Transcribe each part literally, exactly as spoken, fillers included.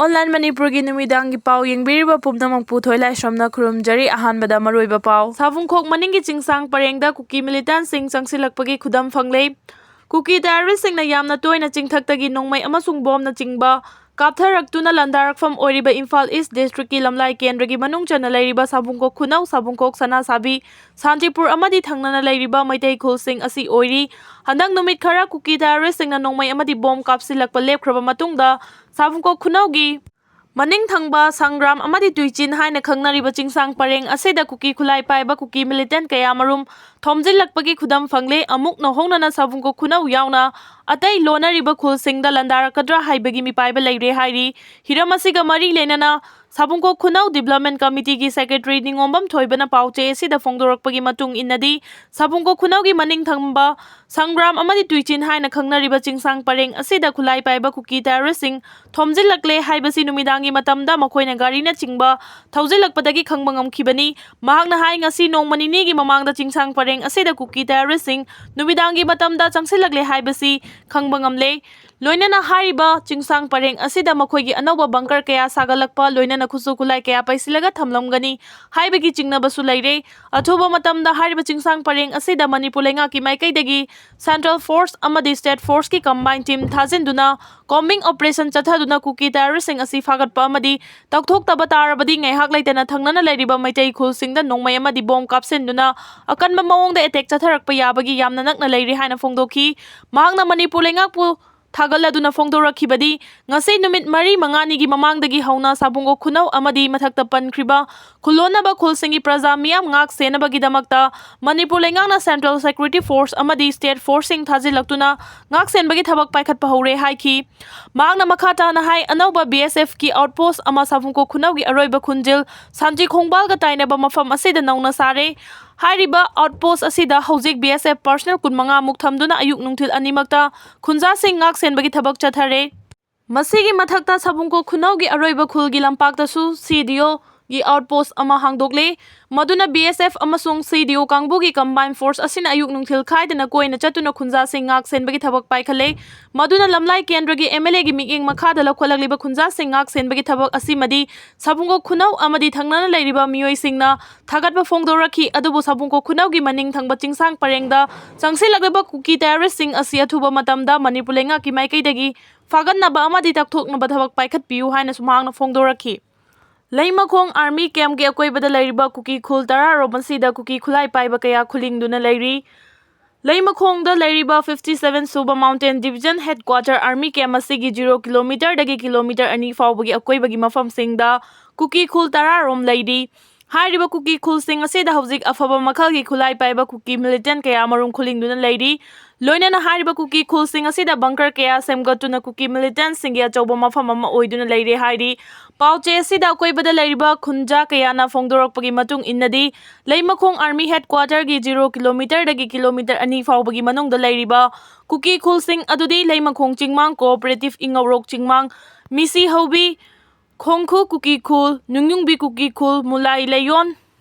Online ꯃꯅꯤꯄꯨꯔꯒꯤ ꯅꯨꯃꯤꯗꯥꯡꯒꯤ ꯄꯥꯎ ꯌꯦꯡꯕꯤꯔꯤꯕ ꯄꯨꯝꯅꯃꯛꯄꯨ ꯊꯣꯏꯂꯥꯏꯁ꯭ꯔꯝꯅ ꯈꯨꯔꯨꯝꯖꯔꯤ꯫ ꯑꯍꯥꯟꯕꯗ ꯃꯔꯨꯑꯣꯏꯕ ꯄꯥꯎ꯫ ꯁꯥꯕꯨꯡꯈꯣꯛ ꯃꯅꯤꯡꯒꯤ ꯆꯤꯡꯁꯥꯡ ꯄꯔꯦꯡꯗ ꯀꯨꯀꯤ ꯃꯤꯂꯤꯇꯦꯟꯠꯁꯤꯡ ꯆꯪꯁꯤꯜꯂꯛꯄꯒꯤ ꯈꯨꯗꯝ ꯐꯪꯂꯦ꯫ ꯀꯨꯀꯤ ꯇꯦꯔꯣꯔꯤꯁ꯭ꯠꯁꯤꯡꯅ ꯌꯥꯝꯅ ꯇꯣꯏꯅ ꯆꯤꯡꯊꯛꯇꯒꯤ ꯅꯣꯡꯃꯩ ꯑꯃꯁꯨꯡ ꯕꯣꯝꯅꯆꯤꯡꯕ ꯀꯥꯞꯊꯔꯛꯇꯨꯅ ꯂꯥꯟꯗꯥꯔꯛꯐꯝ ꯑꯣꯏꯔꯤꯕ ꯏꯝꯐꯥꯜ ꯏꯁ꯭ꯠ ꯗꯤꯁꯇ꯭ꯔꯤꯛꯀꯤ ꯂꯝꯂꯥꯏ ꯀꯦꯟꯗ꯭ꯔꯒꯤ ꯃꯅꯨꯡ ꯆꯟꯅ ꯂꯩꯔꯤꯕ ꯁꯥꯕꯨꯡꯈꯣꯛ ꯈꯨꯅꯧ, ꯁꯥꯕꯨꯡꯈꯣꯛ, ꯁꯅꯥꯁꯥꯕꯤ, ꯁꯥꯟꯇꯤꯄꯨꯔ ꯑꯃꯗꯤ ꯊꯪꯅꯅ ꯂꯩꯔꯤꯕ ꯃꯩꯇꯩ ꯈꯨꯜꯁꯤꯡ ꯑꯁꯤ ꯑꯣꯏꯔꯤ꯫ ꯍꯟꯗꯛ ꯅꯨꯃꯤꯠ ꯈꯔ ꯀꯨꯀꯤ ꯇꯦꯔꯣꯔꯤꯁ꯭ꯠꯁꯤꯡꯅ ꯅꯣꯡꯃꯩ ꯑꯃꯗꯤ ꯕꯣꯝ ꯀꯥꯞꯁꯤꯜꯂꯛꯄ ꯂꯦꯞꯈ꯭ꯔꯕ ꯃꯇꯨꯡꯗ ꯁꯥꯕꯨꯡꯈꯣꯛ ꯈꯨꯅꯧꯒꯤ ꯃꯅꯤꯡ ꯊꯪꯕ ꯁꯪꯒ꯭ꯔꯥꯝ ꯑꯃꯗꯤ ꯇꯨꯏꯆꯤꯟ ꯍꯥꯏꯅ ꯈꯪꯅꯔꯤꯕ ꯆꯤꯡꯁꯥꯡ ꯄꯔꯦꯡ ꯑꯁꯤꯗ ꯀꯨꯀꯤ ꯈꯨꯠꯂꯥꯏ ꯄꯥꯏꯕ ꯀꯨꯀꯤ ꯃꯤꯂꯤꯇꯦꯟꯠ ꯀꯌꯥꯃꯔꯨꯝ ꯊꯣꯝꯖꯤꯜꯂꯛꯄꯒꯤ ꯈꯨꯗꯝ ꯐꯪꯂꯦ꯫ ꯑꯃꯨꯛ ꯅꯧꯍꯧꯅꯅ ꯁꯥꯕꯨꯡꯈꯣꯛ ꯈꯨꯅꯧ ꯌꯥꯎꯅ ꯑꯇꯩ ꯂꯣꯟꯅꯔꯤꯕ ꯈꯨꯜꯁꯤꯡꯗ ꯂꯥꯟꯗꯥꯔꯛꯀꯗ꯭ꯔꯥ ꯍꯥꯏꯕꯒꯤ ꯃꯤꯄꯥꯏꯕ ꯂꯩꯔꯦ ꯍꯥꯏꯔꯤ꯫ ꯍꯤꯔꯝ ꯑꯁꯤꯒ ꯃꯔꯤ ꯂꯩꯅꯅ ꯁꯥꯕꯨꯡꯈꯣꯛ ꯈꯨꯅꯧ ꯗꯤꯕ꯭ꯂꯞꯃꯦꯟꯠ ꯀꯃꯤꯇꯤꯒꯤ ꯁꯦꯀ꯭ꯔꯦꯇꯔꯤ ꯅꯤꯉꯣꯝꯕꯝ ꯊꯣꯏꯕꯅ ꯄꯥꯎꯆꯦ ꯑꯁꯤꯗ ꯐꯣꯡꯗꯣꯔꯛꯄꯒꯤ ꯃꯇꯨꯡ ꯏꯟꯅꯗꯤ, ꯁꯥꯕꯨꯡꯈꯣꯛ ꯈꯨꯅꯧꯒꯤ ꯃꯅꯤꯡ ꯊꯪꯕ ꯁꯪꯒ꯭ꯔꯥꯝ ꯑꯃꯗꯤ ꯇꯨꯏꯆꯤꯟ ꯍꯥꯏꯅ ꯈꯪꯅꯔꯤꯕ ꯆꯤꯡꯁꯥꯡ ꯄꯔꯦꯡ ꯑꯁꯤꯗ ꯈꯨꯠꯂꯥꯏ ꯄꯥꯏꯕ ꯀꯨꯀꯤ ꯇꯦꯔꯣꯔꯤꯁ꯭ꯠꯁꯤꯡ ꯊꯣꯝꯖꯤꯜꯂꯛꯂꯦ ꯍꯥꯏꯕꯁꯤ ꯅꯨꯃꯤꯗꯥꯡꯒꯤ ꯃꯇꯝꯗ ꯃꯈꯣꯏꯅ ꯒꯥꯔꯤꯅꯆꯤꯡꯕ ꯊꯧꯖꯤꯜꯂꯛꯄꯗꯒꯤ ꯈꯪꯕ ꯉꯝꯈꯤꯕꯅꯤ꯫ ꯃꯍꯥꯛꯅ ꯍꯥꯏ, ꯉꯁꯤ ꯅꯣꯡꯃ ꯅꯤꯅꯤꯒꯤ ꯃꯃꯥꯡꯗ ꯆꯤꯡꯁꯥꯡ ꯄꯔꯦꯡ ꯑꯁꯤꯗ ꯀꯨꯀꯤ ꯇꯦꯔꯣꯔꯤꯁ꯭ꯠꯁꯤꯡ ꯅꯨꯃꯤꯗꯥꯡꯒꯤ ꯃꯇꯝꯗ ꯆꯪꯁꯤꯜꯂꯛꯂꯦ ꯍꯥꯏꯕꯁꯤ ꯈꯪꯕ ꯉꯝꯂꯦ꯫ ꯂꯣꯏꯅꯅ ꯍꯥꯏꯔꯤꯕ ꯆꯤꯡꯁꯥꯡ ꯄꯔꯦꯡ ꯑꯁꯤꯗ ꯃꯈꯣꯏꯒꯤ ꯑꯅꯧꯕ ꯕꯪꯀꯔ ꯀꯌꯥ ꯁꯥꯒꯠꯂꯛꯄ, ꯂꯣꯏꯅꯅ ꯈꯨꯠꯁꯨ ꯈꯨꯠꯂꯥꯏ ꯀꯌꯥ ꯄꯩꯁꯤꯜꯂꯒ ꯊꯝꯂꯝꯒꯅꯤ ꯍꯥꯏꯕꯒꯤ ꯆꯤꯡꯅꯕꯁꯨ ꯂꯩꯔꯦ꯫ ꯑꯊꯨꯕ ꯃꯇꯝꯗ ꯍꯥꯏꯔꯤꯕ ꯆꯤꯡꯁꯥꯡ ꯄꯔꯦꯡ ꯑꯁꯤꯗ ꯃꯅꯤꯄꯨꯔ ꯂꯩꯉꯥꯛꯀꯤ ꯃꯥꯏꯀꯩꯗꯒꯤ ꯁꯦꯟꯇ꯭ꯔꯦꯜ ꯐꯣꯔꯁ ꯑꯃꯗꯤ ꯁ꯭ꯇꯦꯠ ꯐꯣꯔꯁꯀꯤ ꯀꯝꯕꯥꯏꯟ ꯇꯤꯝ ꯊꯥꯖꯤꯟꯗꯨꯅ ꯀꯣꯝꯕꯤꯡ ꯑꯣꯄꯔꯦꯁꯟ ꯆꯠꯊꯗꯨꯅ ꯀꯨꯀꯤ ꯇꯦꯔꯣꯔꯤꯁ꯭ꯠꯁꯤꯡ ꯑꯁꯤ ꯐꯥꯒꯠꯄ ꯑꯃꯗꯤ ꯇꯧꯊꯣꯛꯇꯕ ꯇꯥꯔꯕꯗꯤ ꯉꯥꯏꯍꯥꯛ ꯂꯩꯇꯅ ꯊꯪꯅꯅ ꯂꯩꯔꯤꯕ ꯃꯩꯇꯩ ꯈꯨꯜꯁꯤꯡꯗ ꯅꯣꯡꯃꯩ ꯑꯃꯗꯤ ꯕꯣꯝ ꯀꯥꯞꯁꯤꯟꯗꯨꯅ ꯑꯀꯟꯕ ꯃꯑꯣꯡꯗ ꯑꯦꯇꯦꯛ ꯆꯠꯊꯔꯛꯄ ꯌꯥꯕꯒꯤ ꯌꯥꯝꯅ ꯅꯛꯅ ꯂꯩꯔꯦ ꯍꯥꯏꯅ ꯐꯣꯡꯗꯣꯛꯈꯤ꯫ ꯃꯍꯥꯛꯅ ꯃꯅꯤꯄꯨꯔ ꯂꯩꯉꯥꯛꯄꯨ ꯊꯥꯒꯠꯂꯗꯨꯅ ꯐꯣꯡꯗꯣꯔꯛꯈꯤꯕꯗꯤ, ꯉꯁꯤ ꯅꯨꯃꯤꯠ ꯃꯔꯤ ꯃꯉꯥꯅꯤꯒꯤ ꯃꯃꯥꯡꯗꯒꯤ ꯍꯧꯅ ꯁꯥꯕꯨꯡꯈꯣꯛ ꯈꯨꯅꯧ ꯑꯃꯗꯤ ꯃꯊꯛꯇ ꯄꯟꯈ꯭ꯔꯤꯕ ꯈꯨꯜꯂꯣꯟꯅꯕ ꯈꯨꯜꯁꯤꯡꯒꯤ ꯄ꯭ꯔꯖꯥ ꯃꯤꯌꯥꯝ ꯉꯥꯛ ꯁꯦꯟꯅꯕꯒꯤꯗꯃꯛꯇ ꯃꯅꯤꯄꯨꯔ ꯂꯩꯉꯥꯛꯅ ꯁꯦꯟꯇ꯭ꯔꯦꯜ ꯁꯦꯀ꯭ꯌꯨꯔꯤꯇꯤ ꯐꯣꯔꯁ ꯑꯃꯗꯤ ꯁ꯭ꯇꯦꯠ ꯐꯣꯔꯁꯁꯤꯡ ꯊꯥꯖꯤꯜꯂꯛꯇꯨꯅ ꯉꯥꯛ ꯁꯦꯟꯕꯒꯤ ꯊꯕꯛ ꯄꯥꯏꯈꯠꯄ ꯍꯧꯔꯦ ꯍꯥꯏꯈꯤ꯫ ꯃꯍꯥꯛꯅ ꯃꯈꯥ ꯇꯥꯅ ꯍꯥꯏ, ꯑꯅꯧꯕ ꯕꯤ ꯑꯦꯁ ꯑꯦꯐꯀꯤ ꯑꯥꯎꯠꯄꯣꯁ꯭ꯠ ꯑꯃ ꯁꯥꯕꯨꯡꯈꯣꯛ ꯈꯨꯅꯧꯒꯤ ꯑꯔꯣꯏꯕ ꯈꯨꯟꯖꯤꯜ ꯁꯥꯟꯇꯤ ꯈꯣꯡꯕꯥꯜꯒ ꯇꯥꯏꯅꯕ ꯃꯐꯝ ꯑꯁꯤꯗ ꯅꯧꯅ ꯁꯥꯔꯦ꯫ ꯍꯥꯏꯔꯤꯕ ꯑꯥꯎꯠꯄꯣꯁ꯭ꯠ ꯑꯁꯤꯗ ꯍꯧꯖꯤꯛ ꯕꯤ ꯑꯦꯁ ꯑꯦꯐ ꯄꯔꯁꯅꯦꯜ ꯀꯨꯟꯃꯉꯥ ꯃꯨꯛ ꯊꯝꯗꯨꯅ ꯑꯌꯨꯛ ꯅꯨꯡꯊꯤꯜ ꯑꯅꯤꯃꯛꯇ ꯈꯨꯟꯖꯥꯁꯤꯡ ꯉꯥꯛ ꯁꯦꯟꯕꯒꯤ ꯊꯕꯛ ꯆꯠꯊꯔꯦ꯫ ꯃꯁꯤꯒꯤ ꯃꯊꯛꯇ ꯁꯥꯕꯨꯡꯈꯣꯛ ꯈꯨꯅꯧꯒꯤ ꯑꯔꯣꯏꯕ ꯈꯨꯜꯒꯤ ꯂꯝꯄꯥꯛꯇꯁꯨ ꯁꯤ ꯗꯤ ꯑꯣ ꯒꯤ ꯑꯥꯎꯠꯄꯣꯁ ꯑꯃ ꯍꯥꯡꯗꯣꯛꯂꯦ꯫ ꯃꯗꯨꯅ ꯕꯤ ꯑꯦꯁ ꯑꯦꯐ ꯑꯃꯁꯨꯡ ꯁꯤ ꯗꯤ ꯑꯣ ꯀꯥꯡꯕꯨꯒꯤ ꯀꯝꯕꯥꯏꯟ ꯐꯣꯔꯁ ꯑꯁꯤꯅ ꯑꯌꯨꯛ ꯅꯨꯡꯊꯤꯜ ꯈꯥꯏꯗꯅ ꯀꯣꯏꯅ ꯆꯠꯇꯨꯅ ꯈꯨꯟꯖꯥꯁꯤꯡ ꯉꯥꯛ ꯁꯦꯟꯕꯒꯤ ꯊꯕꯛ ꯄꯥꯏꯈꯠꯂꯦ꯫ ꯃꯗꯨꯅ ꯂꯝꯂꯥꯏ ꯀꯦꯟꯗ꯭ꯔꯒꯤ ꯑꯦꯝ ꯑꯦꯜ ꯑꯦꯒꯤ ꯃꯤꯠꯌꯦꯡ ꯃꯈꯥꯗ ꯂꯧꯈꯠꯂꯛꯂꯤꯕ ꯈꯨꯟꯖꯥꯁꯤꯡ ꯉꯥꯛ ꯁꯦꯟꯕꯒꯤ ꯊꯕꯛ ꯑꯁꯤꯃꯗꯤ ꯁꯥꯕꯨꯡꯈꯣꯛ ꯈꯨꯅꯧ ꯑꯃꯗꯤ ꯊꯪꯅꯅ ꯂꯩꯔꯤꯕ ꯃꯤꯑꯣꯏꯁꯤꯡꯅ ꯊꯥꯒꯠꯄ ꯐꯣꯡꯗꯣꯔꯛꯈꯤ꯫ ꯑꯗꯨꯕꯨ ꯁꯥꯕꯨꯡꯈꯣꯛ ꯈꯨꯅꯧꯒꯤ ꯃꯅꯤꯡ ꯊꯪꯕ ꯆꯤꯡꯁꯥꯡ ꯄꯔꯦꯡꯗ ꯆꯪꯁꯤꯜꯂꯛꯂꯤꯕ ꯀꯨꯀꯤ ꯇꯦꯔꯣꯔꯤꯁ꯭ꯠꯁꯤꯡ ꯑꯁꯤ ꯑꯊꯨꯕ ꯃꯇꯝꯗ ꯃꯅꯤꯄꯨꯔ ꯂꯩꯉꯥꯛꯀꯤ ꯃꯥꯏꯀꯩꯗꯒꯤ ꯐꯥꯒꯠꯅꯕ ꯑꯃꯗꯤ ꯇꯛꯊꯣꯛꯅꯕ ꯊꯕꯛ ꯄꯥꯏꯈꯠꯄꯤꯌꯨ ꯍꯥꯏꯅꯁꯨ ꯃꯍꯥꯛꯅ ꯐꯣꯡꯗꯣꯔꯛꯈꯤ꯫ ꯂꯩꯃꯈꯣꯡ ꯑꯥꯔꯃꯤ ꯀꯦꯝꯞꯀꯤ ꯑꯀꯣꯏꯕꯗ ꯂꯩꯔꯤꯕ ꯀꯨꯀꯤ ꯈꯨꯜ ꯇꯔꯥꯔꯣꯝ ꯑꯁꯤꯗ ꯀꯨꯀꯤ ꯈꯨꯠꯂꯥꯏ ꯄꯥꯏꯕ ꯀꯌꯥ ꯈꯨꯂꯤꯡꯗꯨꯅ ꯂꯩꯔꯤ꯫ ꯂꯩꯃꯈꯣꯡꯗ ꯂꯩꯔꯤꯕ ꯐꯤꯐꯇꯤ ꯁꯚꯦꯟ ꯁꯨꯕ mountain division headquarter army camp ꯑꯁꯤꯒꯤ ꯖꯤꯔꯣ ꯀꯤꯂꯣꯃꯤꯇꯔꯗꯒꯤ ꯀꯤꯂꯣꯃꯤꯇꯔ ꯑꯅꯤ ꯐꯥꯎꯕꯒꯤ ꯑꯀꯣꯏꯕꯒꯤ ꯃꯐꯝꯁꯤꯡꯗ ꯀꯨꯀꯤ ꯈꯨꯜ ꯇꯔꯥꯔꯣꯝ ꯂꯩꯔꯤ꯫ ꯍꯥꯏꯔꯤꯕ ꯀꯨꯀꯤ ꯈꯨꯜꯁꯤꯡ ꯑꯁꯤꯗ ꯍꯧꯖꯤꯛ ꯑꯐꯕ ꯃꯈꯜꯒꯤ ꯈꯨꯠꯂꯥꯏ ꯄꯥꯏꯕ ꯀꯨꯀꯤ ꯃꯤꯂꯤꯇꯦꯟꯠ ꯀꯌꯥ ꯑꯃꯔꯣꯝ ꯈꯨꯂꯤꯡꯗꯨꯅ ꯂꯩꯔꯤ꯫ ꯂꯣꯏꯅꯅ ꯍꯥꯏꯔꯤꯕ ꯀꯨꯀꯤ ꯈꯨꯜꯁꯤꯡ ꯑꯁꯤꯗ ꯕꯪꯀꯔ ꯀꯌꯥ ꯁꯦꯝꯒꯠꯇꯨꯅ ꯀꯨꯀꯤ ꯃꯤꯂꯤꯇꯦꯟꯠꯁꯤꯡꯒꯤ ꯑꯆꯧꯕ ꯃꯐꯝ ꯑꯃ ꯑꯣꯏꯗꯨꯅ ꯂꯩꯔꯦ ꯍꯥꯏꯔꯤ꯫ ꯄꯥꯎꯆꯦ ꯑꯁꯤꯗ ꯑꯀꯣꯏꯕꯗ ꯂꯩꯔꯤꯕ ꯈꯨꯟꯖꯥ ꯀꯌꯥꯅ ꯐꯣꯡꯗꯣꯔꯛꯄꯒꯤ ꯃꯇꯨꯡ ꯏꯟꯅꯗꯤ, ꯂꯩꯃꯈꯣꯡ ꯑꯥꯔꯃꯤ ꯍꯦꯗꯀ꯭ꯋꯥꯇꯔꯒꯤ ꯖꯤꯔꯣ ꯀꯤꯂꯣꯃꯤꯇꯔꯗꯒꯤ ꯀꯤꯂꯣꯃꯤꯇꯔ ꯑꯅꯤ ꯐꯥꯎꯕꯒꯤ ꯃꯅꯨꯡꯗ ꯂꯩꯔꯤꯕ ꯀꯨꯀꯤ ꯈꯨꯜꯁꯤꯡ ꯑꯗꯨꯗꯤ ꯂꯩꯃꯈꯣꯡ ꯆꯤꯡꯃꯥꯡ ꯀꯣꯑꯣꯄꯔꯦꯇꯤꯚ, ꯏꯉꯧꯔꯣꯛ ꯆꯤꯡꯃꯥꯡ, ꯃꯤꯁꯤ ꯍꯧꯕꯤ, ꯈꯣꯡꯈꯨ ꯀꯨꯀꯤ ꯈꯨꯜ, ꯅꯨꯡꯌꯨꯡꯕꯤ ꯀꯨꯀꯤ ꯈꯨꯜ, ꯃꯨꯂꯥꯏ ꯂꯩꯌꯣꯟ,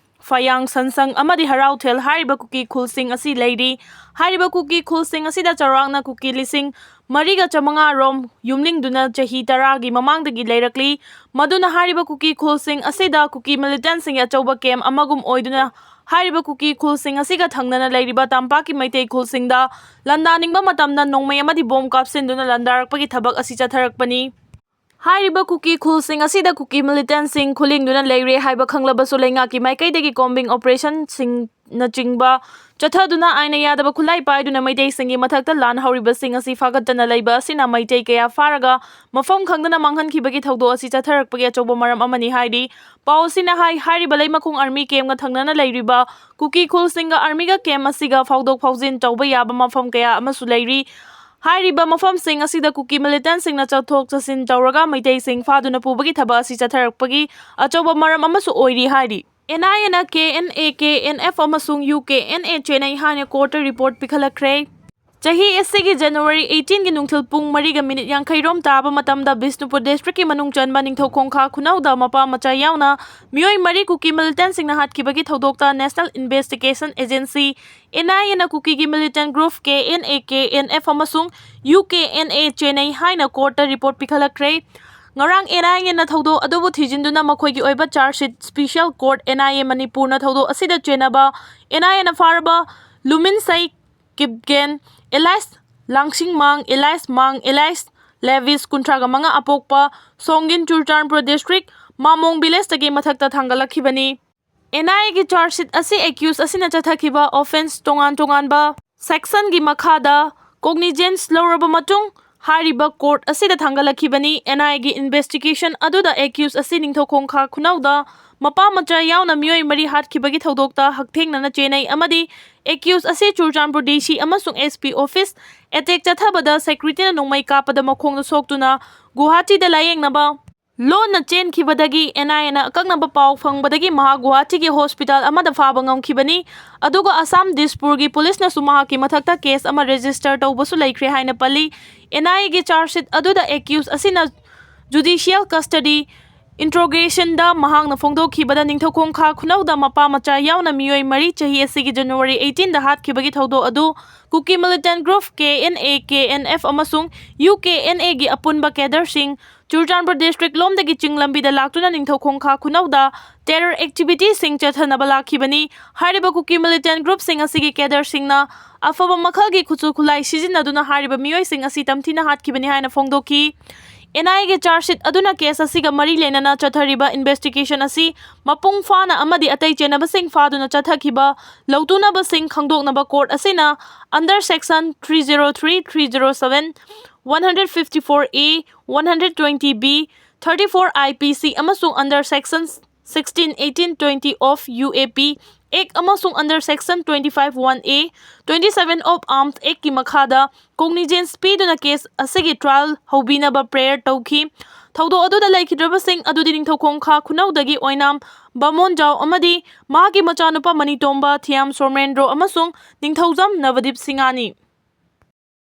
ꯐꯌꯥꯡ ꯁꯟꯁꯪ ꯑꯃꯗꯤ ꯍꯔꯥꯎꯊꯦꯜ ꯍꯥꯏꯔꯤꯕ ꯀꯨꯀꯤ ꯈꯨꯜꯁꯤꯡ ꯑꯁꯤ ꯂꯩꯔꯤ꯫ ꯍꯥꯏꯔꯤꯕ ꯀꯨꯀꯤ ꯈꯨꯜꯁꯤꯡ ꯑꯁꯤꯗ ꯆꯥꯎꯔꯥꯛꯅ ꯀꯨꯀꯤ ꯂꯤꯁꯤꯡ ꯃꯔꯤꯒ ꯆꯥꯃꯉꯥ ꯔꯣꯝ ꯌꯨꯝꯂꯤꯡꯗꯨꯅ ꯆꯍꯤ ꯇꯔꯥꯒꯤ ꯃꯃꯥꯡꯗꯒꯤ ꯂꯩꯔꯛꯂꯤ꯫ ꯃꯗꯨꯅ ꯍꯥꯏꯔꯤꯕ ꯀꯨꯀꯤ ꯈꯨꯜꯁꯤꯡ ꯑꯁꯤꯗ ꯀꯨꯀꯤ ꯃꯤꯂꯤꯇꯦꯟꯠꯁꯤꯡꯒꯤ ꯑꯆꯧꯕ ꯀꯦꯝꯞ ꯑꯃꯒꯨꯝ ꯑꯣꯏꯗꯨꯅ ꯍꯥꯏꯔꯤꯕ ꯀꯨꯀꯤ ꯈꯨꯜꯁꯤꯡ ꯑꯁꯤꯒ ꯊꯪꯅꯅ ꯂꯩꯔꯤꯕ ꯇꯝꯄꯥꯛꯀꯤ ꯃꯩꯇꯩ ꯈꯨꯜꯁꯤꯡꯗ ꯂꯥꯟꯗꯥꯅꯤꯡꯕ ꯃꯇꯝꯗ ꯅꯣꯡꯃꯩ ꯑꯃꯗꯤ ꯕꯣꯝ ꯀꯥꯞꯁꯤꯟꯗꯨꯅ ꯂꯥꯟꯗꯥꯔꯛꯄꯒꯤ ꯊꯕꯛ ꯑꯁꯤ ꯆꯠꯊꯔꯛꯄꯅꯤ꯫ ꯍꯥꯏꯔꯤꯕ ꯀꯨꯀꯤ ꯈꯨꯜꯁꯤꯡ ꯑꯁꯤꯗ ꯀꯨꯀꯤ ꯃꯤꯂꯤꯇꯦꯟꯠꯁꯤꯡ ꯈꯨꯂꯤꯡꯗꯨꯅ ꯂꯩꯔꯦ ꯍꯥꯏꯕ ꯈꯪꯂꯕꯁꯨ, ꯂꯩꯉꯥꯛꯀꯤ ꯃꯥꯏꯀꯩꯗꯒꯤ ꯀꯣꯝꯕꯤꯡ ꯑꯣꯄꯔꯦꯁꯟꯁꯤꯡꯅꯆꯤꯡꯕ ꯆꯠꯊꯗꯨꯅ ꯑꯥꯏꯟꯅ ꯌꯥꯗꯕ ꯈꯨꯠꯂꯥꯏ ꯄꯥꯏꯗꯨꯅ ꯃꯩꯇꯩꯁꯤꯡꯒꯤ ꯃꯊꯛꯇ ꯂꯥꯟ ꯍꯧꯔꯤꯕꯁꯤꯡ ꯑꯁꯤ ꯐꯥꯒꯠꯇꯅ ꯂꯩꯕ ꯑꯁꯤꯅ ꯃꯩꯇꯩ ꯀꯌꯥ ꯐꯥꯔꯒ ꯃꯐꯝ ꯈꯪꯗꯅ ꯃꯥꯡꯍꯟꯈꯤꯕꯒꯤ ꯊꯧꯗꯣꯛ ꯑꯁꯤ ꯆꯠꯊꯔꯛꯄꯒꯤ ꯑꯆꯧꯕ ꯃꯔꯝ ꯑꯃꯅꯤ ꯍꯥꯏꯔꯤ꯫ ꯄꯥꯎ ꯑꯁꯤꯅ ꯍꯥꯏ, ꯍꯥꯏꯔꯤꯕ ꯂꯩꯃꯈꯣꯡ ꯑꯥꯔꯃꯤ ꯀꯦꯝꯞꯀ ꯊꯪꯅꯅ ꯂꯩꯔꯤꯕ ꯀꯨꯀꯤ ꯈꯨꯜꯁꯤꯡꯒ ꯑꯥꯔꯃꯤꯒ ꯀꯦꯝꯞ ꯑꯁꯤꯒ ꯐꯥꯎꯗꯣꯛ ꯐꯥꯎꯖꯤꯟ ꯇꯧꯕ ꯌꯥꯕ ꯃꯐꯝ ꯀꯌꯥ ꯑꯃꯁꯨ ꯂꯩꯔꯤ꯫ ꯍꯥꯏꯔꯤꯕ ꯃꯐꯝꯁꯤꯡ ꯑꯁꯤꯗ ꯀꯨꯀꯤ ꯃꯤꯂꯤꯇꯦꯟꯠꯁꯤꯡꯅ ꯆꯠꯊꯣꯛ ꯆꯠꯁꯤꯟ ꯇꯧꯔꯒ ꯃꯩꯇꯩꯁꯤꯡ ꯐꯥꯗꯨꯅ ꯄꯨꯕꯒꯤ ꯊꯕꯛ ꯑꯁꯤ ꯆꯠꯊꯔꯛꯄꯒꯤ ꯑꯆꯧꯕ ꯃꯔꯝ ꯑꯃꯁꯨ ꯑꯣꯏꯔꯤ ꯍꯥꯏꯔꯤ꯫ ꯑꯦꯟ ꯑꯥꯏ ꯑꯦꯅ K N A, K N F ꯑꯃꯁꯨꯡ ꯌꯨ ꯀꯦ ꯑꯦꯟ ꯑꯦ ꯆꯦꯟꯅꯩ ꯍꯥꯏꯅ ꯀꯣꯔꯠꯇ ꯔꯤꯄꯣꯔꯠ ꯄꯤꯈꯠꯂꯛꯈ꯭ꯔꯦ꯫ ꯆꯍꯤ ꯑꯁꯤꯒꯤ January eighteen ꯒꯤ ꯅꯨꯡꯊꯤꯜ ꯄꯨꯡ ꯃꯔꯤꯒ ꯃꯤꯅꯤꯠ ꯌꯥꯡꯈꯩ ꯔꯣꯝ ꯇꯥꯕ ꯃꯇꯝꯗ ꯕꯤꯁꯅꯨꯄꯨꯔ ꯗꯤꯁꯇ꯭ꯔꯤꯛꯀꯤ ꯃꯅꯨꯡ ꯆꯟꯕ ꯅꯤꯡꯊꯧꯈꯣꯡꯈꯥ ꯈꯨꯅꯧꯗ ꯃꯄꯥ ꯃꯆꯥ ꯌꯥꯎꯅ ꯃꯤꯑꯣꯏ ꯃꯔꯤ ꯀꯨꯀꯤ ꯃꯤꯂꯤꯇꯦꯟꯁꯤꯡꯅ ꯍꯥꯠꯈꯤꯕꯒꯤ ꯊꯧꯗꯣꯛꯇ National Investigation Agency, N I A ꯅ ꯀꯨꯀꯤꯒꯤ ꯃꯤꯂꯤꯇꯦꯟ group K N A, K N F ꯑꯃꯁꯨꯡ U K N A ꯆꯦꯟꯅꯩ ꯍꯥꯏꯅ ꯀꯣꯔꯠꯇ ꯔꯤꯄꯣꯔꯠ ꯄꯤꯈꯠꯂꯛꯈ꯭ꯔꯦ꯫ ꯉꯔꯥꯡ N I A ꯅ ꯊꯧꯗꯣꯛ ꯑꯗꯨꯕꯨ ꯊꯤꯖꯤꯟꯗꯨꯅ ꯃꯈꯣꯏꯒꯤ ꯑꯣꯏꯕ charge seat Special Court N I A ꯃꯅꯤꯄꯨꯔꯅ ꯊꯧꯗꯣꯛ ꯑꯁꯤꯗ ꯆꯦꯟꯅꯕ N I A ꯅ ꯐꯥꯔꯕ ꯂꯨꯃꯤꯟꯁꯩ ꯀꯤꯞꯒꯦꯟ, alias ꯂꯥꯡꯁꯤꯡꯃꯥꯡ, alias ꯃꯥꯡ, alias ꯂꯦꯚꯤꯁ, ꯀꯨꯟꯊ꯭ꯔꯥꯒ ꯃꯉꯥ ꯑꯄꯣꯛꯄ, ꯁꯣꯡꯒꯤꯟ, ꯆꯨꯔꯆꯥꯟꯄꯨꯔ ꯗꯤꯁꯇ꯭ꯔꯤꯛ, ꯃꯥꯃꯣꯡ ꯚꯤꯂꯦꯖꯇꯒꯤ ꯃꯊꯛꯇ ꯊꯥꯡꯒꯠꯂꯛꯈꯤꯕꯅꯤ꯫ N I A ꯒꯤ ꯆꯥꯔꯖ ꯁꯤꯠ ꯑꯁꯤ ꯑꯦꯀ꯭ꯌꯨꯁ ꯑꯁꯤꯅ ꯆꯠꯊꯈꯤꯕ ꯑꯣꯐꯦꯟꯁ ꯇꯣꯉꯥꯟ ꯇꯣꯉꯥꯟꯕ ꯁꯦꯛꯁꯟꯒꯤ ꯃꯈꯥꯗ ꯀꯣꯒꯅꯤꯖꯦꯟꯁ ꯂꯧꯔꯕ ꯃꯇꯨꯡ ꯍꯥꯏꯔꯤꯕ ꯀꯣꯔꯠ ꯑꯁꯤꯗ ꯊꯥꯡꯒꯠꯂꯛꯈꯤꯕꯅꯤ꯫ N I A ꯒꯤ ꯏꯟꯚꯦꯁꯇꯤꯒꯦꯁꯟ ꯑꯗꯨꯗ ꯑꯦꯀ꯭ꯌꯨꯁ ꯑꯁꯤ ꯅꯤꯡꯊꯧꯈꯣꯡꯈꯥ ꯈꯨꯅꯧꯗ ꯃꯄꯥ ꯃꯆꯥ ꯌꯥꯎꯅ ꯃꯤꯑꯣꯏ ꯃꯔꯤ ꯍꯥꯠꯈꯤꯕꯒꯤ ꯊꯧꯗꯣꯛꯇ ꯍꯛꯊꯦꯡꯅꯅ ꯆꯦꯟꯅꯩ ꯑꯃꯗꯤ ꯑꯦꯀ꯭ꯌꯨꯁ ꯑꯁꯤ ꯆꯨꯔꯆꯥꯟꯄꯨꯔ D C ꯑꯃꯁꯨꯡ S P office attack ꯆꯠꯊꯕꯗ ꯁꯦꯀ꯭ꯌꯨꯔꯤꯇꯤꯅ ꯅꯣꯡꯃꯩ ꯀꯥꯞꯄꯗ ꯃꯈꯣꯡꯗ ꯁꯣꯛꯇꯨꯅ ꯒꯨꯋꯥꯍꯥꯇꯤꯗ ꯂꯥꯌꯦꯡꯅꯕ ꯂꯣꯟꯅ ꯆꯦꯟꯈꯤꯕꯗꯒꯤ N I A ꯅ ꯑꯀꯛꯅꯕ ꯄꯥꯎ ꯐꯪꯕꯗꯒꯤ ꯃꯍꯥꯛ ꯒꯨꯋꯥꯍꯥꯇꯤꯒꯤ ꯍꯣꯁꯄꯤꯇꯥꯜ ꯑꯃꯗ ꯐꯥꯕ ꯉꯝꯈꯤꯕꯅꯤ꯫ ꯑꯗꯨꯒ ꯑꯁꯥꯝ ꯗꯤꯁꯄꯨꯔꯒꯤ ꯄꯨꯂꯤꯁꯅꯁꯨ ꯃꯍꯥꯛꯀꯤ ꯃꯊꯛꯇ ꯀꯦꯁ ꯑꯃ ꯔꯦꯖꯤꯁꯇꯔ ꯇꯧꯕꯁꯨ ꯂꯩꯈ꯭ꯔꯦ ꯍꯥꯏꯅ ꯄꯜꯂꯤ꯫ N I A ꯒꯤ ꯆꯥꯔꯖ ꯁꯤꯠ ꯑꯗꯨꯗ ꯑꯦꯀ꯭ꯌꯨꯁ ꯑꯁꯤꯅ ꯖꯨꯗꯤꯁꯤꯌꯦꯜ ꯀꯁꯇꯗꯤ ꯏꯟꯇ꯭ꯔꯣꯒꯦꯁꯟꯗ ꯃꯍꯥꯛꯅ ꯐꯣꯡꯗꯣꯛꯈꯤꯕꯗ ꯅꯤꯡꯊꯧꯈꯣꯡꯈꯥ ꯈꯨꯅꯧꯗ ꯃꯄꯥ ꯃꯆꯥ ꯌꯥꯎꯅ ꯃꯤꯑꯣꯏ ꯃꯔꯤ ꯆꯍꯤ ꯑꯁꯤꯒꯤ January eighteen ꯗ ꯍꯥꯠꯈꯤꯕꯒꯤ ꯊꯧꯗꯣꯛ ꯑꯗꯨ ꯀꯨꯀꯤ ꯃꯤꯂꯤꯇꯦꯟ group K N A, K N F ꯑꯃꯁꯨꯡ U K N A ꯒꯤ ꯑꯄꯨꯟꯕ ꯀꯦꯗꯔꯁꯤꯡ ꯆꯨꯔꯆꯥꯟꯄꯨꯔ ꯗꯤꯁꯇ꯭ꯔꯤꯛ ꯂꯣꯝꯗꯒꯤ ꯆꯤꯡ ꯂꯝꯕꯤꯗ ꯂꯥꯛꯇꯨꯅ ꯅꯤꯡꯊꯧꯈꯣꯡꯈꯥ ꯈꯨꯅꯧꯗ ꯇꯦꯔꯔ ꯑꯦꯛꯇꯤꯚꯤꯇꯤꯁꯤꯡ ꯆꯠꯊꯅꯕ ꯂꯥꯛꯈꯤꯕꯅꯤ꯫ ꯍꯥꯏꯔꯤꯕ ꯀꯨꯀꯤ ꯃꯤꯂꯤꯇꯦꯟ ꯒ꯭ꯔꯨꯞꯁꯤꯡ ꯑꯁꯤꯒꯤ ꯀꯦꯗꯔꯁꯤꯡꯅ ꯑꯐꯕ ꯃꯈꯜꯒꯤ ꯈꯨꯠꯁꯨ ꯈꯨꯠꯂꯥꯏ ꯁꯤꯖꯤꯟꯅꯗꯨꯅ ꯍꯥꯏꯔꯤꯕ ꯃꯤꯑꯣꯏꯁꯤꯡ ꯑꯁꯤ ꯇꯝꯊꯤꯅ ꯍꯥꯠꯈꯤꯕꯅꯤ ꯍꯥꯏꯅ ꯐꯣꯡꯗꯣꯛꯈꯤ꯫ N I A ꯒꯤ ꯆꯥꯔꯖ ꯁꯤꯠ ꯑꯗꯨꯅ ꯀꯦꯁ ꯑꯁꯤꯒ ꯃꯔꯤ ꯂꯩꯅꯅ ꯆꯠꯊꯔꯤꯕ ꯏꯟꯚꯦꯁꯇꯤꯒꯦꯁꯟ ꯑꯁꯤ ꯃꯄꯨꯡ ꯐꯥꯅ ꯑꯃꯗꯤ ꯑꯇꯩ ꯆꯦꯟꯅꯕꯁꯤꯡ ꯐꯥꯗꯨꯅ ꯆꯠꯊꯈꯤꯕ ꯂꯧꯇꯨꯅꯕꯁꯤꯡ ꯈꯪꯗꯣꯛꯅꯕ ꯀꯣꯔꯠ ꯑꯁꯤꯅ under section three zero three, three zero seven, one hundred fifty-four A, one hundred twenty B, thirty-four I P C ꯑꯃꯁꯨꯡ under section sixteen, eighteen, twenty of U A P Act ꯑꯃꯁꯨꯡ under section twenty-five one A, twenty-seven of Arms Act ꯀꯤ ꯃꯈꯥꯗ ꯀꯣꯒꯅꯤꯖꯦꯟꯁ ꯄꯤꯗꯨꯅ case ꯑꯁꯤꯒꯤ trial ꯍꯧꯕꯤꯅꯕ prayer ꯇꯧꯈꯤ꯫ ꯊꯧꯗꯣꯛ ꯑꯗꯨꯗ ꯂꯩꯈꯤꯗ꯭ꯔꯕꯁꯤꯡ ꯑꯗꯨꯗꯤ ꯅꯤꯡꯊꯧꯈꯣꯡꯈꯥ ꯈꯨꯅꯧꯗꯒꯤ ꯑꯣꯏꯅꯥꯝ ꯕꯥꯃꯣꯟꯖꯥꯎ ꯑꯃꯗꯤ ꯃꯍꯥꯛꯀꯤ ꯃꯆꯥꯅꯨꯄꯥ ꯃꯅꯤꯇꯣꯝꯕ, ꯊꯤꯌꯥꯝ ꯁꯣꯃꯦꯟꯗ꯭ꯔꯣ ꯑꯃꯁꯨꯡ ꯅꯤꯡꯊꯧꯖꯝ ꯅꯕꯗꯤꯞ ꯁꯤꯡꯍꯅꯤ꯫